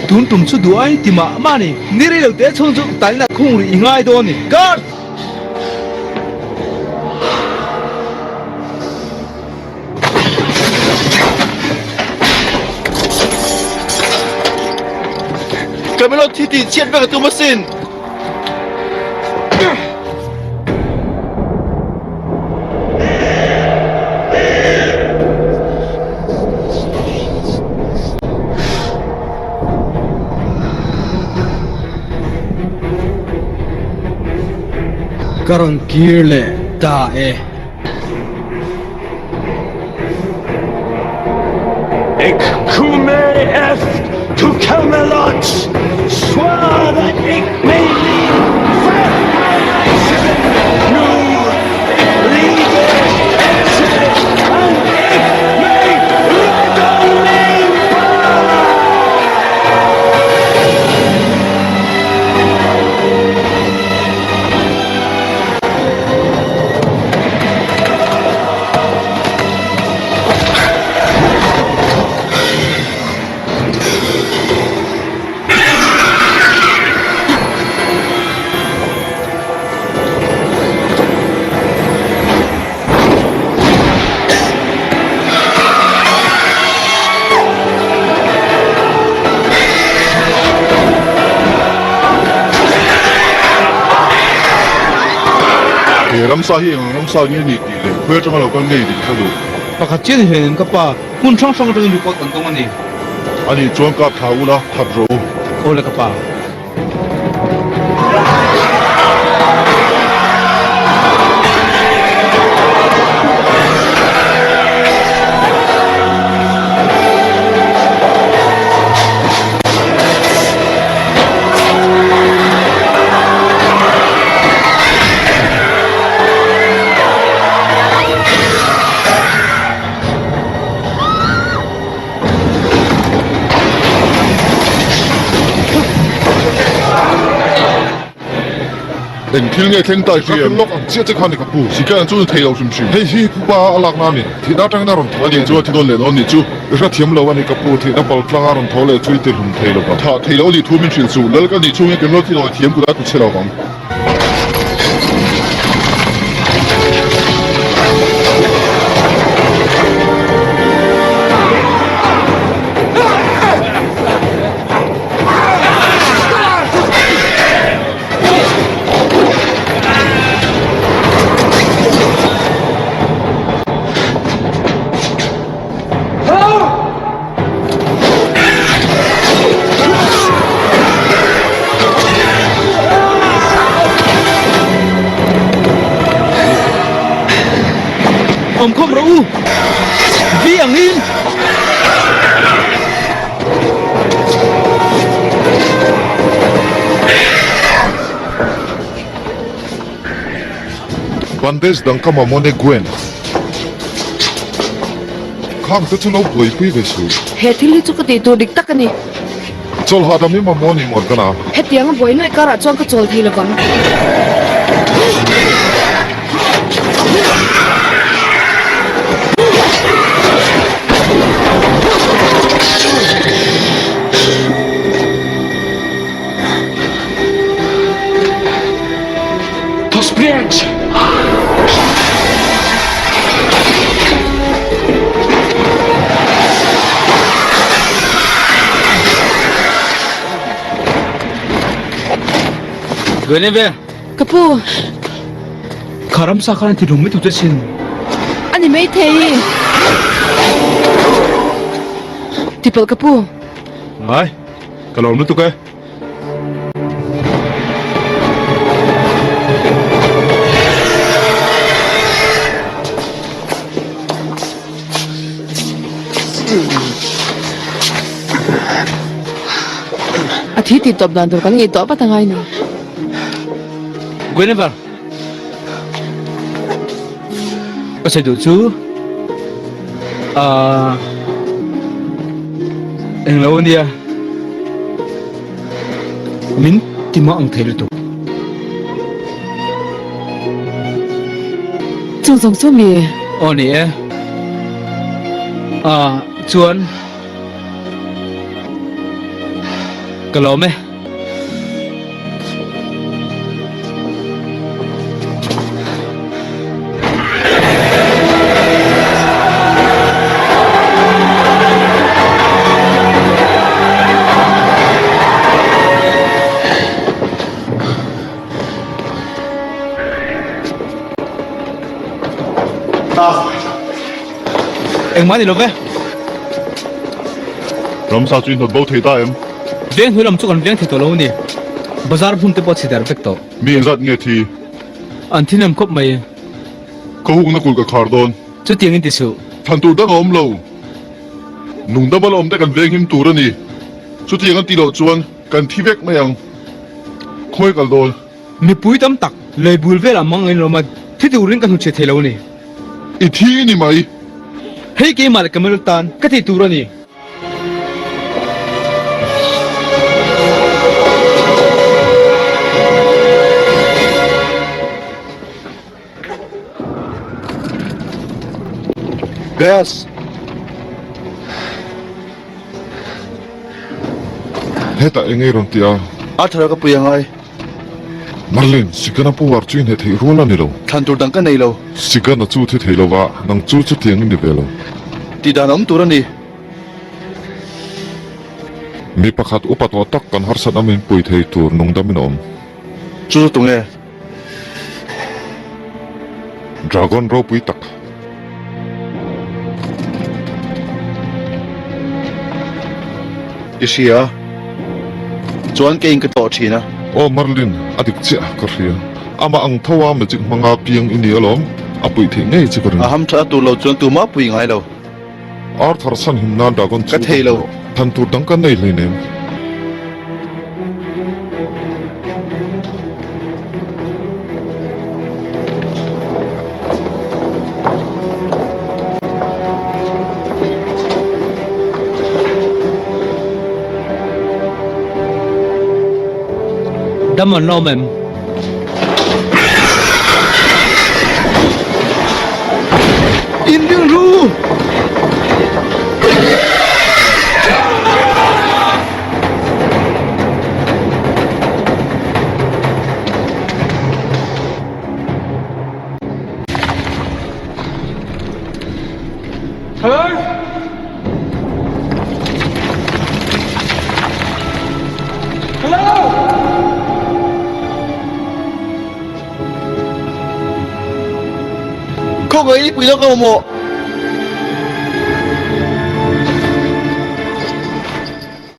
Tun tum chu duh ai ti mah mah a ni. Ni rei lo te chhung chu talina khung rih i ngai dawn a ni. Guard! Camelot hi tih chhiat vek a tum asin. Ka rawn kir leh ta e. Ik cume est to Camelot, swa that ik may lead nu leader esse and ik may He ramsa hi eng ramsa nge ni tih leh khawi atanga lo kal ngei tih ka duh. Pakhat chian hian ka pa hmun hrang hrang atangin report kan dawng a ni. Ani chuan kap thla ula that rawh u. Aw le ka pa. Eng thil nge thleng ta i hria em? Lawk ang chiah che khan i ka pu. Sikhian an chu ni thei lo hrim hrim. Hei hi phupa a lakna a ni. Thihna atangin a rawn tho a ni. Chu a thi dawn leh dawn nih chu. I hrethiam lo a ni ka pu. Thihna pal tlanga rawn tho leh chu i ti hlum thei lo va. Thah thei lo nih thu min hrilh chu. Lal ka nih chungin Kemlo thi dawi thiam kut a tlu chhe lo vang. Awmkhawm rawh u, vi angin. Bandage dang ka mamawh e Gwen. Khang te chu lo buaipui ve suh. He thil hi chu ka tih tur dik tak a ni. Chawl hahdam hi mamawh ni Morgana. Hetiang a buai nuaih karah chuan ka chawl thei lovang. Guinevere. Ka pu. Kha ramsa khan an ti hlum mai tur che sin. A ni maithei. Tipalh ka pu. Ngai, ka lawm lutuk e. A thi tih tawp dan tur kan ngei tawh vat a ngai ni. Guinevere. Ka sawi duh chu ah englo ania min ti mah ang thei lutuk. Chung zawng chu mi? Aw ni e. Ah chuan. Ka lawm e. Engmah ni lo ve. Ramsa chu i hnawt bo thei ta em? Veng hnuai lam chu kan veng thei tawh lo a ni. Bazar hmun te pawh a chhe der vek tawh. Mi engzat nge thi? An thi nem khawp mai. Ka hukna kulh ka khar dawn. Chutiang in ti suh. Thlan tur dang a awm lo. Nungdam a la awm te kan veng him tur a ni. Chutiang an tih loh chuan kan thi vek mai ang. Khawi kal dawn? Mipui tam tak lei bul velah mang in lawm a, thi turin ka hnuchhe thei lo a ni. I thi ni mai. Hei keimah leh Camelo tan ka tih tur a ni. Gas! Hetah eng nge rawn ti a? Arthur-a ka pui a ngai. Merlin, Sigana pu war chu i hneh theih rual a ni lo. Thlan tur dang ka nei lo. Sigana chu thi thei lo va, nang chu chutiang i ni ve lo. Tih dan a awm tur a ni. Mi pakhat upa tawh tak kan harsat a min pui thei tur nungdam in a awm. Chu chu tunge? Dragon ropui tak. I hria. Chuan keiin ka tlawh thin a. Aw Merlin, a dik chiah ka hria. Amah ang tho a magic hmanga piang i ni alawm. A puih theih ngei che ka ring. A ham that a tur lo chuan tumah pui ngai lo. Arthur chhan him nan Dragon chu Ka thei lo. Than tur dang kan nei hleinem. Dam an la awm em? In ring ru! Khawngaih i pui deuh ka mamawh.